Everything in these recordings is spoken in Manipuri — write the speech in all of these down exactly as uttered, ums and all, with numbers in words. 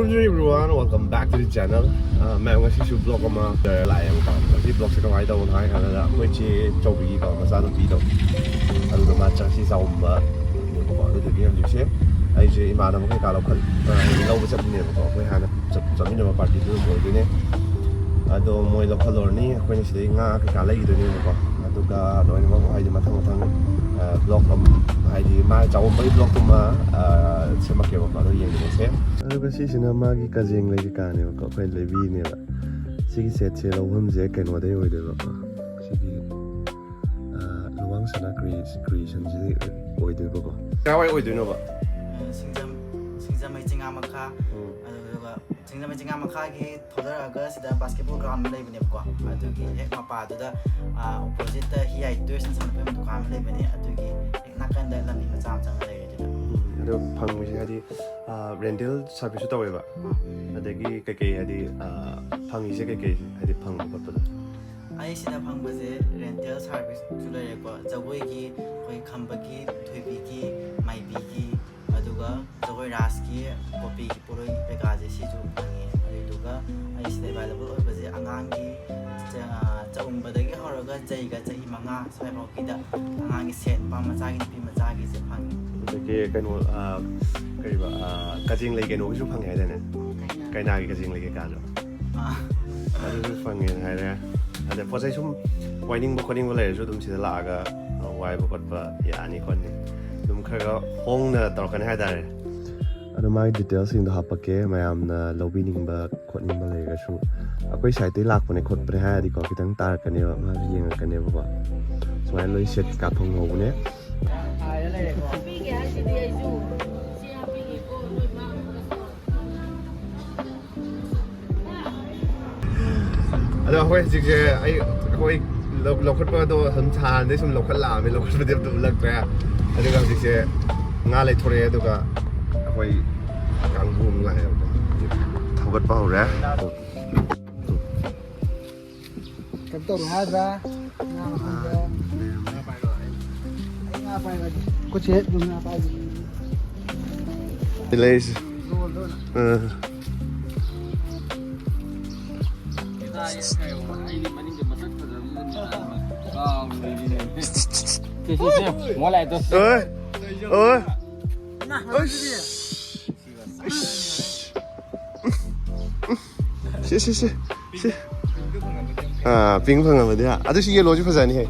Hello everyone, welcome back to the channel. ꯑ, ꯃꯌꯥꯝ, ꯉꯁꯤꯁꯨ vlog ꯑꯃ ꯂꯥꯛꯑꯦꯕꯀꯣ꯫ ꯉꯁꯤ vlogꯁꯦ ꯀꯃꯥꯏꯅ ꯇꯧꯕꯅꯣ ꯍꯥꯏ ꯀꯥꯟꯗ, ꯑꯩꯈꯣꯏ ꯆꯦ ꯆꯧꯕꯤꯒꯤꯀꯣ, ꯃꯆꯥꯅꯨꯄꯤꯗꯣ, ꯑꯗꯨꯗ ꯃꯥ ꯆꯥꯛꯁꯤ ꯆꯥꯎꯝꯕꯅꯦꯕꯀꯣ꯫ ꯑꯗꯨꯗꯨꯒꯤ ꯍꯧꯖꯤꯛꯁꯦ ꯑꯩꯁꯦ ꯏꯃꯥꯟꯅꯕ ꯀꯩꯀꯥ ꯂꯧꯈꯠ-, ꯑ, ꯂꯧꯕ ꯆꯠꯂꯤꯅꯦꯕꯀꯣ꯫ ꯑꯩꯈꯣꯏ ꯍꯥꯟꯅ ꯆꯠ-, ꯆꯠꯃꯤꯟꯅꯕ partyꯗꯨ ꯑꯣꯏꯗꯣꯏꯅꯦ꯫ ꯑꯗꯣ ꯃꯣꯏ ꯂꯧꯈꯠꯂꯨꯔꯅꯤ, ꯑꯩꯈꯣꯏꯅ ꯁꯤꯗꯩ ꯉꯥ ꯀꯩꯀꯥ ꯂꯩꯈꯤꯗꯣꯏꯅꯦꯕꯀꯣ꯫ ꯑꯗꯨꯒ ꯂꯣꯏꯅꯃꯛ ꯍꯥꯏꯗꯤ ꯃꯊꯪ ꯃꯊꯪ, ꯑ, vlog ꯑꯃ, ꯍꯥꯏꯗꯤ ꯃꯥ ꯆꯥꯎꯝꯕꯒꯤ vlogꯇꯨꯃ, ꯑ, ꯁꯦꯝꯃꯛꯀꯦꯕꯀꯣ꯫ ꯑꯗꯣ ꯌꯦꯡꯃꯤꯟꯅꯁꯦ꯫ ꯑꯗꯨꯒ ꯁꯤꯁꯤꯅ ꯃꯥꯒꯤ ꯀꯖꯦꯡ ꯂꯩ ꯀꯩꯀꯥꯅꯦꯕꯀꯣ, ꯑꯩꯈꯣꯏ ꯂꯩꯕꯤꯅꯦꯕ꯫ ꯁꯤꯒꯤ setꯁꯦ ꯂꯧꯐꯝꯁꯦ ꯀꯩꯅꯣꯗꯩ ꯑꯣꯏꯗꯣꯏꯕꯀꯣ, ꯁꯤꯒꯤ, ꯑ, ꯂꯨꯋꯥꯡ ꯁꯅꯥ ꯀ꯭ꯔꯤ-, creationꯁꯤꯗꯩ ꯑꯣꯏꯗꯣꯏꯕꯀꯣ꯫ ꯀꯥꯏꯋꯥꯏ ꯑꯣꯏꯗꯣꯏꯅꯣꯕ? ꯁꯤꯡꯖꯝ, ꯁꯤꯡꯖꯃꯩ ꯆꯤꯡꯉꯥ ꯃꯈꯥ, ꯎꯝ꯫ ꯑꯗꯨꯗꯨꯒ ꯁꯤꯡꯖꯃꯩ ꯆꯤꯡꯉꯥ ꯃꯈꯥꯒꯤ ꯊꯧꯗꯔꯛꯑꯒ ꯁꯤꯗ basketball ground ꯑꯃ ꯂꯩꯕꯅꯦꯕꯀꯣ꯫ ꯑꯗꯨꯒꯤ ꯍꯦꯛ ꯃꯄꯥꯗꯨꯗ, ꯑ, oppositeꯇ ꯍꯤꯌꯥꯏ toys and ꯁꯥꯟꯅꯐꯝ ꯗꯨꯀꯥꯟ ꯑꯃ ꯂꯩꯕꯅꯦ꯫ ꯑꯗꯨꯒꯤ ꯍꯦꯛ ꯅꯥꯀꯟꯗ ꯂꯝꯕꯤ ꯃꯆꯥ ꯑꯃ ꯆꯪꯉ ꯂꯩꯔꯦ ꯑꯗꯨꯗ꯫ ꯑꯗꯣ ꯐꯪꯕꯁꯦ ꯍꯥꯏꯗꯤ, ꯑ, rental serviceꯁꯨ ꯇꯧꯋꯦꯕ? ꯑꯗꯒꯤ ꯀꯩꯀꯩ ꯍꯥꯏꯗꯤ, ꯑ, ꯐꯪꯉꯤꯁꯦ ꯀꯩꯀꯩ ꯍꯥꯏꯗꯤ ꯐꯪꯕ ꯈꯣꯠꯄꯗꯣ? ꯑꯩ ꯁꯤꯗ ꯐꯪꯕꯁꯦ rental serviceꯁꯨ ꯂꯩꯔꯦꯀꯣ꯫ ꯖꯒꯣꯏꯒꯤ, ꯑꯩꯈꯣꯏ ꯈꯝꯕꯒꯤ, ꯊꯣꯏꯕꯤꯒꯤ, ꯃꯥꯏꯕꯤꯒꯤ, ꯑꯗꯨꯒ ꯖꯒꯣꯏ ꯔꯥꯁꯀꯤ, ꯀꯣꯄꯤꯒꯤ ꯄꯣꯠꯂꯣꯏ ꯀꯩꯀꯥꯁꯦ ꯁꯤꯁꯨ ꯐꯪꯉꯦ꯫ ꯑꯗꯨꯗꯨꯒ ꯑꯩ ꯁꯤꯗ available ꯑꯣꯏꯕꯁꯦ ꯑꯉꯥꯡꯒꯤ ꯆ-, ꯆꯥꯛꯎꯝꯕꯗꯒꯤ ꯍꯧꯔꯒ ꯆꯩꯒ ꯆꯍꯤ ꯃꯉꯥ ꯁ꯭ꯋꯥꯏꯐꯥꯎꯒꯤꯗ ꯑꯉꯥꯡꯒꯤ set, ꯅꯨꯄꯥ ꯃꯆꯥꯒꯤ, ꯅꯨꯄꯤ ꯃꯆꯥꯒꯤꯁꯦ ꯐꯪꯉꯦ꯫ ꯑꯗꯒꯤ ꯀꯩꯅꯣ, ꯑ, ꯀꯩꯕ, ꯑ, ꯀꯖꯦꯡ ꯂꯩ ꯀꯩꯅꯣꯒꯤꯁꯨ ꯐꯪꯉꯦ ꯍꯥꯏꯗꯥꯏꯅꯦ? ꯀꯩꯅꯥ꯫ ꯀꯩꯅꯥꯒꯤ ꯀꯖꯦꯡ ꯂꯩ ꯀꯩꯀꯥꯗꯣ꯫ ꯑꯥ꯫ ꯑꯗꯨꯁꯨ ꯐꯪꯉꯦꯅ ꯍꯥꯏꯔꯦ꯫ ꯑꯗꯩ ꯄꯣꯠ ꯆꯩ ꯁꯨꯝ ꯋꯥꯏꯅꯤꯡꯕ ꯈꯣꯠꯅꯤꯡꯕ ꯂꯩꯔꯁꯨ ꯑꯗꯨꯝ ꯁꯤꯗ ꯂꯥꯛꯑꯒ ꯋꯥꯏꯕ ꯈꯣꯠꯄ ꯌꯥꯅꯤ ꯈꯣꯠꯅꯤ꯫ ꯑꯗꯨꯝ ꯈꯔ ꯈꯔ ꯍꯣꯡꯅ ꯇꯧꯔꯛꯀꯅꯤ ꯍꯥꯏꯇꯥꯔꯦ꯫ ꯑꯗꯣ ꯃꯥꯒꯤ detailsꯁꯤꯡꯗꯣ ꯍꯥꯞꯄꯛꯀꯦ, ꯃꯌꯥꯝꯅ ꯂꯧꯕꯤꯅꯤꯡꯕ ꯈꯣꯠꯅꯤꯡꯕ ꯂꯩꯔꯒꯁꯨ꯫ ꯑꯩꯈꯣꯏ sideꯇꯩ ꯂꯥꯛꯄꯅꯦ ꯈꯣꯠꯄꯅꯦ ꯍꯥꯏꯔꯗꯤꯀꯣ, ꯈꯤꯇꯪ ꯇꯥꯔꯛꯀꯅꯦꯕ, ꯃꯥꯁꯨ ꯌꯦꯡꯉꯛꯀꯅꯦꯕꯀꯣ꯫ ꯁꯨꯃꯥꯏꯅ ꯂꯣꯏ set ꯀꯥꯞꯐꯝ ꯍꯧꯕꯅꯦ꯫ ꯍꯥꯄꯤꯒꯦ ꯍꯥꯏꯁꯤꯗꯤ ꯑꯩꯁꯨ꯫ ꯁꯤ ꯍꯥꯄꯤꯒꯦꯀꯣ, ꯅꯣꯏ ꯃꯥ꯫ ꯑꯗꯣ ꯑꯩꯈꯣꯏ ꯍꯧꯖꯤꯛꯁꯦ, ꯑꯩ, ꯑꯩꯈꯣꯏ ꯂꯧ-, ꯂꯧꯈꯠꯄꯗꯣ ꯁꯨꯝ ꯁꯥꯟꯅꯗꯩ ꯁꯨꯝ ꯂꯧꯈꯠꯂꯛꯑꯕꯅꯤ, ꯂꯧꯈꯠꯄꯗꯤ ꯑꯝꯇ ꯎꯠꯂꯛꯇ꯭ꯔꯦ꯫ ꯑꯗꯨꯒ ꯍꯧꯖꯤꯛꯁꯦ ꯉꯥ ꯂꯩꯊꯣꯔꯛꯑꯦ, ꯑꯗꯨꯒ ꯑꯩꯈꯣꯏ ꯀꯥꯡꯕꯨ ꯑꯃ ꯂꯥꯛꯑꯦꯕꯀꯣ, ꯍꯧꯖꯤꯛ ꯊꯧꯒꯠꯄ ꯍꯧꯔꯦ꯫ ꯀꯩꯅꯣ ꯇꯧꯔꯣ ꯍꯥꯏꯗ꯭ꯔꯥ? ꯉꯥ ꯃꯈꯜꯗꯣ꯫ ꯑꯩ ꯉꯥ ꯄꯥꯏꯔꯒꯦ꯫ ꯈꯨꯠꯁꯦ ꯑꯗꯨꯝ ꯉꯥ ꯄꯥꯏꯒꯦ꯫ ꯂꯩꯁꯦ꯫ ꯔꯣꯜꯗꯣ ꯑꯣꯏꯅ꯫ ꯑꯥ꯫ ꯑꯩꯗꯤ ꯃꯅꯤꯡꯗ ꯃꯁꯛ ꯐꯖꯕꯗꯨꯗ ꯀꯥꯎꯔꯤꯅꯤꯅꯦ꯫ ꯁꯤ, ꯁꯤ, ꯁꯤ, ꯃꯣ ꯂꯥꯏꯠꯇꯣ꯫ ꯑꯣꯏ, ꯑꯣꯏ꯫ ꯁꯤ, ꯁꯤ, ꯁꯤ, ꯁꯤ꯫ ꯑꯥ, ꯄꯤꯡ ꯐꯪꯉꯝꯃꯗꯤ ꯍꯥ? ꯑꯗꯨ ꯁꯤ ꯌꯦꯜꯂꯣꯁꯤ ꯐꯖꯅꯤꯍꯦ꯫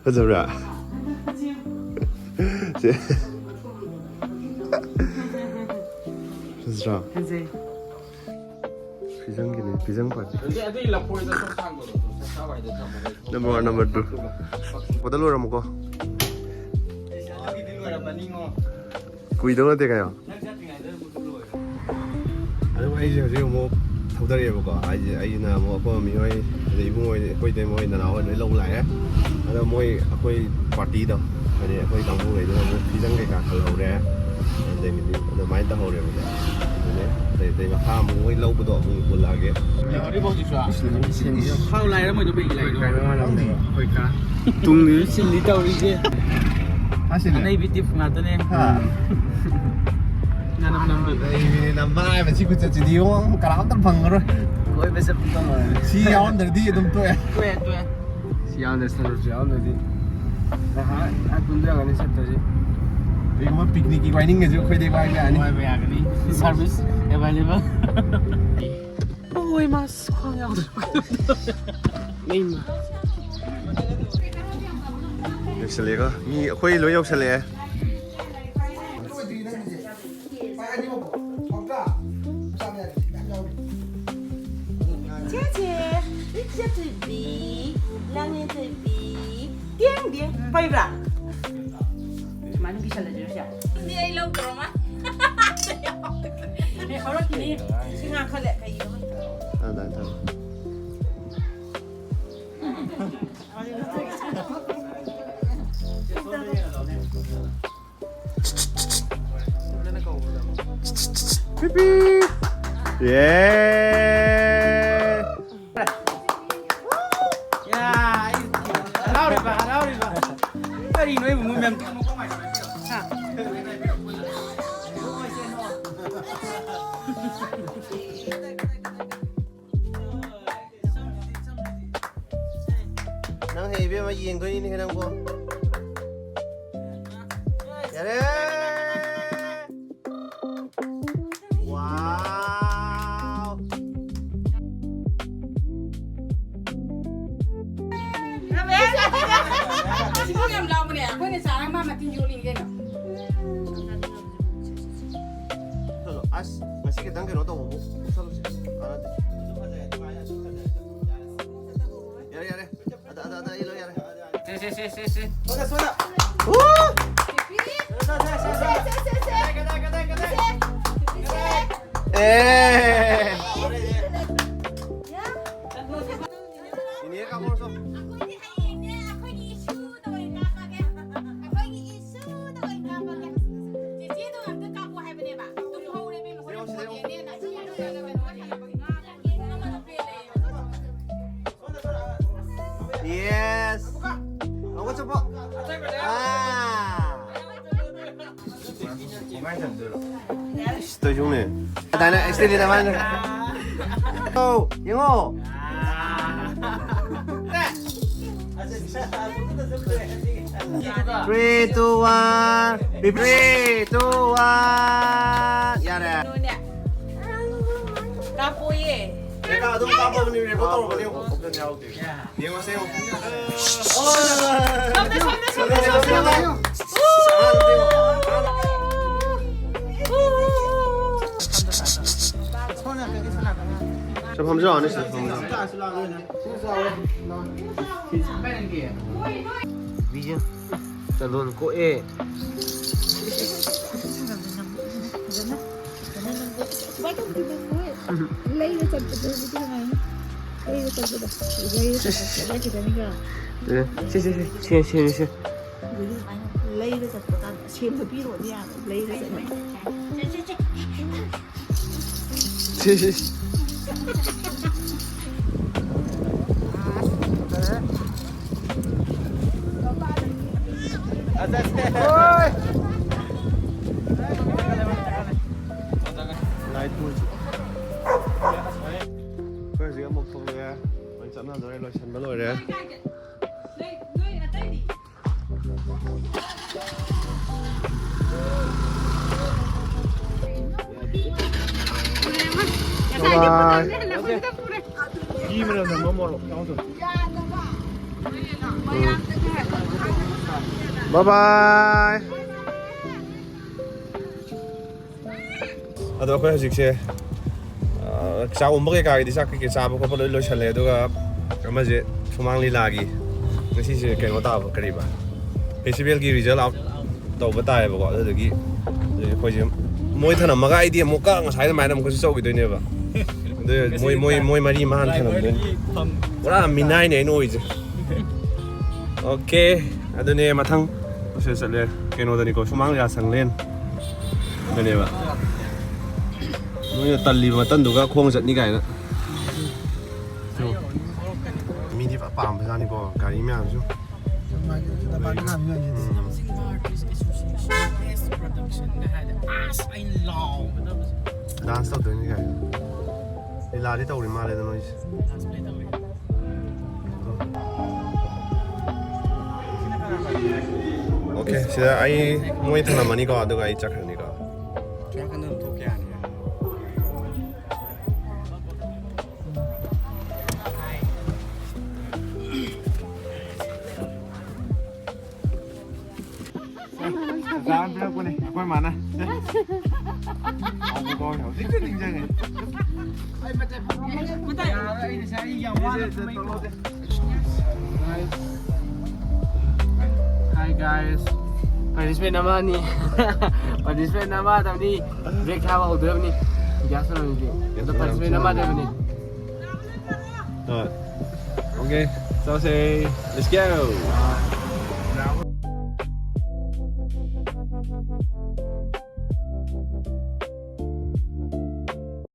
ꯐꯖꯕ꯭ꯔꯥ? ꯁꯤ꯫ ꯐꯖꯗ꯭ꯔꯣ? ꯐꯖꯩ꯫ ꯐꯤꯖꯪꯒꯤꯅꯦ, ꯐꯤꯖꯪ ꯄꯥꯔꯇꯤ꯫ ꯑꯗꯨꯗꯤ ꯑꯗꯨꯒꯤ ꯂꯐꯣꯏꯗꯣ ꯁꯨꯝ ꯊꯥꯡꯗꯣꯔꯛꯑꯣ, ꯁꯥ ꯋꯥꯏꯗ ꯊꯝꯃꯒ꯫ Number one, number two꯫ ꯑꯣꯗ ꯂꯣꯏꯔꯝꯃꯨꯀꯣ꯫ ꯑꯩꯁꯦ ꯑꯗꯨꯒꯤꯗꯤ ꯂꯣꯏꯔꯝꯃꯅꯤꯉꯣ꯫ ꯀꯨꯏꯗꯧ ꯅꯠꯇꯦ ꯀꯩꯅꯣ꯫ ꯅꯪ ꯆꯠꯇ꯭ꯔꯤꯉꯩꯗ ꯑꯗꯨꯝ ꯂꯣꯏꯔꯦ꯫ ꯑꯗꯨꯝ ꯑꯩꯁꯦ ꯍꯧꯖꯤꯛ ꯑꯃꯨꯛ ꯊꯧꯗꯔꯛꯑꯦꯕꯀꯣ꯫ ꯑꯩꯁꯦ, ꯑꯩꯅ ꯑꯃꯨꯛ ꯑꯩꯈꯣꯏ ꯃꯃꯤ ꯍꯣꯏ, ꯑꯗꯩ ꯏꯕꯨꯡ ꯍꯣꯏ, ꯑꯩꯈꯣꯏ ꯏꯇꯩꯃ ꯍꯣꯏ, ꯅꯅꯥꯎ ꯍꯣꯏ ꯂꯣꯏ ꯂꯧ ꯂꯥꯛꯑꯦ꯫ ꯑꯗꯣ ꯃꯣꯏ ꯑꯩꯈꯣꯏ ꯄꯥꯔꯇꯤꯗꯣ, ꯍꯥꯏꯗꯤ ꯑꯩꯈꯣꯏ ꯀꯥꯡꯕꯨꯈꯩꯗꯨꯅ ꯑꯃꯨꯛ ꯐꯤꯖꯪ ꯀꯩꯀꯥ ꯈꯜꯍꯧꯔꯦ꯫ ꯑꯗꯒꯤꯗꯤ ꯑꯗꯨꯃꯥꯏꯅ ꯇꯧꯍꯧꯔꯦꯕꯀꯣ꯫ ꯑꯗꯨꯅꯦ ꯑꯇꯩ ꯑꯇꯩ ꯃꯈꯥ ꯑꯃꯨꯛ ꯃꯣꯏ ꯂꯧꯕꯗꯣ ꯑꯃꯨꯛ ꯎꯠꯂꯛꯑꯒꯦ꯫ ꯌꯥꯎꯔꯤꯕ ꯍꯧꯖꯤꯛꯁꯨ? ꯊꯥꯎ ꯂꯥꯏꯔ ꯃꯣꯏꯗꯣ ꯀꯩꯒꯤ ꯂꯥꯏꯅꯣ? ꯈꯪꯗꯦ꯫ ꯑꯩꯈꯣꯏ ꯀꯥ ꯇꯨꯡꯗꯁꯨ ꯁꯤꯜꯂꯤ ꯇꯧꯔꯤꯁꯦ꯫ ꯍꯥ, ꯁꯤꯜꯂꯤ? ꯑꯅꯩꯕꯤ ꯇꯤꯞ ꯉꯥꯛꯇꯅꯦ꯫ ꯍꯥ꯫ ꯅꯝ ꯅꯝꯕꯤ꯫ ꯑꯩ ꯅꯝꯕ ꯍꯥꯏꯕ ꯁꯤ ꯈꯨꯆꯠꯁꯤꯗꯤ ꯌꯦꯡꯉꯣ, ꯀꯅꯥꯝꯇ ꯐꯪꯉꯔꯣꯏ꯫ ꯀꯣꯏꯕ ꯆꯠꯄ ꯐꯪꯉꯔꯣꯏ꯫ ꯁꯤ ꯌꯥꯎꯔꯝꯗ꯭ꯔꯗꯤ ꯑꯗꯨꯝ ꯇꯣꯛꯑꯦ꯫ ꯇꯣꯛꯑꯦ, ꯇꯣꯛꯑꯦ꯫ ꯁꯤ ꯌꯥꯎꯔꯝꯗ꯭ꯔꯗꯤ, ꯁꯔꯨꯛꯁꯨ ꯌꯥꯎꯔꯝꯗ꯭ꯔꯗꯤ꯫ ꯅꯍꯥꯟ ꯑꯥ ꯀꯨꯝꯊꯔꯒꯅꯤ ꯆꯠꯇꯣꯏꯁꯦ꯫ ꯀꯩꯒꯨꯝꯕ ꯄꯤꯛꯅꯤꯛꯀꯤ ꯋꯥꯏꯅꯤꯡꯒꯁꯨ ꯑꯩꯈꯣꯏꯗꯩ ꯋꯥꯏꯕ ꯌꯥꯅꯤ꯫ ꯋꯥꯏꯕ ꯌꯥꯒꯅꯤ꯫ Service available꯫ ꯑꯣꯏ, ꯃꯥ ꯈ꯭ꯋꯥꯡ ꯌꯥꯎꯗ꯭ꯔꯦ꯫ ꯂꯩꯃ꯫ ꯌꯧꯁꯜꯂꯦꯀꯣ꯫ ꯃꯤ ꯑꯩꯈꯣꯏ ꯂꯣꯏ ꯌꯧꯁꯜꯂꯛꯑꯦ꯫ ꯆꯦꯆꯦ, ꯏꯆꯦ ꯊꯣꯏꯕꯤ, ꯂꯥꯡꯉꯦ ꯊꯣꯏꯕꯤ, ꯇꯦꯡ ꯇꯦꯡ, ꯄꯩꯕ꯭ꯔꯥ? ꯁꯨꯃꯥꯏꯅ ꯄꯤꯁꯜꯂꯁꯤꯔꯣ ꯁꯦ? ꯑꯗꯨꯗꯤ ꯑꯩ ꯂꯧꯗ꯭ꯔꯣ ꯃꯥ? ꯑꯦ, ꯍꯧꯔꯛꯈꯤꯅꯤ꯫ ꯁꯤ ꯉꯥꯡꯈꯠꯂꯦ, ꯀꯩꯒꯤꯅꯣ ꯈꯪꯗꯦ꯫ ꯑꯗꯥꯏ ꯇꯧꯔꯣ꯫ ꯄꯤꯄꯤ꯫ ꯌꯦ꯫ ꯌꯥ, ꯑꯩ ꯍꯔꯥꯎꯔꯤꯕ, ꯍꯔꯥꯎꯔꯤꯕ꯫ ꯀꯔꯤꯅꯣ ꯑꯩꯕꯨ ꯃꯣꯏ ꯃꯌꯥꯝ ꯍꯥ? ꯅꯪ ꯍꯦꯛ ꯏꯕꯦꯝꯃ ꯌꯦꯡꯗꯣꯏꯅꯤꯅꯦ ꯅꯪꯕꯣ꯫ ꯌꯥꯔꯦ꯫ ꯋꯥꯎ꯫ ꯁꯤꯕꯨ ꯌꯥꯝ ꯂꯥꯎꯕꯅꯦ꯫ ꯑꯩꯈꯣꯏꯅ ꯆꯥꯔꯒ ꯃꯥ ꯃꯇꯤꯟ ꯌꯣꯠꯂꯤꯅꯤ ꯀꯩꯅꯣ꯫ ꯆꯠꯂꯣ꯫ ꯑꯁ, ꯉꯁꯤ ꯈꯤꯇꯪ ꯀꯩꯅꯣ ꯇꯧꯕꯕꯨ꯫ ꯆꯠꯂꯣꯁꯦ꯫ ꯀꯥꯟꯅꯗꯦ꯫ ꯌꯥꯔꯦ, ꯌꯥꯔꯦ꯫ ꯑꯗ, ꯑꯗ, ꯑꯗ, ꯏꯜꯂꯣ, ꯌꯥꯔꯦ꯫ ꯁꯦ, ꯁꯦ, ꯁꯦ, ꯁꯦ, ꯁꯦ꯫ ꯁꯣꯝꯗ, ꯁꯣꯝꯗ꯫ ꯎ! ꯁꯦ, ꯁꯦ, ꯁꯦ, ꯁꯦ꯫ ꯑꯦ! ꯏꯅꯦ ꯀꯥꯃꯣꯔꯁꯣ꯫ ꯑꯩꯈꯣꯏꯗꯤ ꯍꯌꯦꯡꯅꯦ, ꯑꯩꯈꯣꯏꯒꯤ ꯏꯁꯨꯗ ꯑꯣꯏꯅ ꯀꯥꯞꯄꯒꯦ꯫ ꯑꯩꯈꯣꯏꯒꯤ ꯏꯁꯨꯗ ꯑꯣꯏꯅ ꯀꯥꯞꯄꯒꯦ꯫ ꯆꯦꯆꯦꯗꯣ ꯑꯝꯇ ꯀꯥꯞꯄꯣ ꯍꯥꯏꯕꯅꯦꯕ꯫ ꯇꯨꯝꯍꯧꯔꯦ ꯏꯕꯦꯝꯃ, ꯍꯣꯔꯦꯟ ꯁꯤꯗ ꯌꯦꯡꯉꯣ, ꯁꯤꯗ ꯌꯦꯡꯉꯣ꯫ ꯌꯦꯡꯉꯦꯅ꯫ Yes. ꯍꯧꯒꯠꯆꯧꯀꯣ꯫ ꯑꯥ꯫ ꯏꯁ, ꯇꯧꯏꯁꯤꯕꯨꯅꯦ꯫ ꯑꯗꯥꯏꯅ accident ꯅꯤ ꯃꯥꯅ꯫ ꯑꯧ, ꯌꯦꯡꯉꯣ꯫ Three, two, one. Three, two, one. ꯌꯥꯔꯦ꯫ ꯀꯥꯞꯄꯣꯏꯌꯦ꯫ ꯔꯦꯀꯥ ꯑꯗꯨꯝ ꯀꯥꯞꯄꯕꯅꯤ, record ꯇꯧꯔꯕꯅꯤ꯫ ꯌꯦꯡꯉꯣꯁꯦ, ꯌꯦꯡꯉꯣ꯫ ꯁꯣꯝꯗ, ꯁꯣꯝꯗ, ꯁꯣꯝꯗ, ꯁꯣꯝꯗ, ꯁꯣꯝꯗ꯫ ꯁꯣꯝ ꯐꯝꯖꯧ, ꯑꯅꯤ ꯁꯤꯗ ꯐꯝꯖꯧ꯫ ꯆꯟꯗꯣꯟ ꯀꯣꯛꯑꯦ꯫ ꯂꯩꯕ ꯆꯠꯄꯗꯣ ꯍꯧꯖꯤꯛꯀꯤ ꯑꯗꯨꯃꯥꯏꯅ꯫ ꯂꯩꯕ ꯆꯠꯄꯗꯣ꯫ ꯂꯩꯕ ꯆꯠꯄꯗꯣ꯫ ꯁꯦ, ꯁꯦ, ꯁꯦ, ꯁꯦ꯫ ꯂꯩꯕ ꯆꯠꯄ ꯀꯥꯟꯗ ꯁꯦꯝꯗꯣ ꯄꯤꯔꯣꯗꯤ ꯌꯥꯕ꯫ ꯂꯩꯕ ꯆꯠꯄ꯫ ꯁꯦ, ꯁꯦ, ꯁꯦ꯫ ꯂꯥꯏꯠ ꯄꯨꯔꯁꯤ꯫ ꯂꯣꯏꯁꯤꯟꯕ ꯂꯣꯏꯔꯦ꯫ ꯕꯥꯏ ꯕꯥꯏ꯫ ꯑꯗꯣ ꯑꯩꯈꯣꯏ ꯍꯧꯖꯤꯛꯁꯦ, ꯑ, ꯆꯥꯛ ꯎꯝꯕ ꯀꯩꯀꯥꯒꯤꯗꯤ, ꯆꯥꯛ ꯀꯩꯀꯩ ꯆꯥꯕ ꯈꯣꯠꯄ ꯂꯣꯏ ꯂꯣꯏꯁꯜꯂꯦ꯫ ꯑꯗꯨꯒ ꯑꯃꯁꯦ ꯁꯨꯃꯥꯡ ꯂꯤꯂꯥꯒꯤ ꯉꯁꯤꯁꯦ ꯀꯩꯅꯣ ꯇꯥꯕ, ꯀꯔꯤꯕ, ꯐꯦꯁꯇꯤꯚꯦꯜꯒꯤ ꯔꯤꯖꯜ ꯑꯥꯎꯠ ꯇꯧꯕ ꯇꯥꯏꯌꯦꯕꯀꯣ꯫ ꯑꯗꯨꯗꯨꯒꯤ ꯑꯩꯈꯣꯏꯁꯦ ꯃꯣꯏ ꯊꯅꯝꯃꯒ ꯑꯩꯗꯤ ꯑꯃꯨꯛꯀ ꯉꯁꯥꯏ ꯑꯗꯨꯃꯥꯏꯅ ꯑꯃꯨꯛꯀꯁꯨ ꯆꯧꯈꯤꯗꯣꯏꯅꯦꯕ꯫ ꯑꯗꯨ ꯃꯣꯏ, ꯃꯣꯏ, ꯃꯣꯏ ꯃꯔꯤ ꯃꯍꯥꯟ ꯊꯅꯝꯗꯣꯏꯅꯤ꯫ ꯄꯨꯔꯥ ꯃꯤꯅꯥꯏꯅꯦ ꯑꯩꯅ ꯑꯣꯏꯁꯦ꯫ ꯑꯣꯀꯦ, ꯑꯗꯨꯅꯦ ꯃꯊꯪ ꯁꯤꯗ ꯆꯠꯂꯦ꯫ ꯀꯩꯅꯣꯗꯅꯤꯀꯣ, ꯁꯨꯃꯥꯡ ꯂꯤꯂꯥ ꯁꯪꯂꯦꯟ꯫ ꯑꯗꯨꯅꯦꯕ꯫ ꯅꯣꯏꯅ ꯇꯜꯂꯤꯕ ꯃꯇꯝꯗꯨꯒ ꯈꯣꯡ ꯆꯠꯅꯤ ꯀꯥꯏꯅ꯫ ꯃꯤꯗꯤ ꯐꯖ ꯄꯥꯝꯕꯖꯥꯠꯅꯤꯀꯣ, ꯒꯥꯔꯤ ꯃꯌꯥꯝꯁꯨ꯫ ꯎꯝ꯫ ꯗꯥꯟꯁ ꯇꯧꯗꯣꯏꯅꯤ ꯀꯥꯏꯅ꯫ ꯂꯤꯂꯥꯗꯤ ꯇꯧꯔꯤ ꯃꯥꯜꯂꯦꯗ ꯅꯣꯏꯁꯦ꯫ ꯑꯣꯀꯦ, ꯁꯤꯗ ꯑꯩ ꯃꯣꯏ ꯊꯅꯝꯃꯅꯤꯀꯣ, ꯑꯗꯨꯒ ꯑꯩ ꯆꯠꯈ꯭ꯔꯅꯤꯀꯣ꯫ ꯑꯆꯥ ꯑꯃ ꯄꯤꯔꯛꯄꯅꯦ ꯑꯩꯈꯣꯏ ꯃꯥꯅ꯫ ꯍꯧꯖꯤꯛꯇ ꯅꯤꯡꯁꯤꯡꯉꯦ꯫ Hi guys, participant ꯑꯃ ꯑꯅꯤ꯫ Participant ꯑꯃ ꯇꯧꯅꯤ꯫ Break ꯊꯥꯕ ꯍꯧꯗꯣꯔꯕꯅꯤ꯫ Gas ꯂꯣꯏꯔꯗꯤ꯫ ꯑꯗꯣ participant ꯑꯃ ꯇꯧꯕꯅꯤ꯫ ꯍꯣꯏ꯫ Okay, ꯆꯠꯂꯁꯦ꯫ Let's go.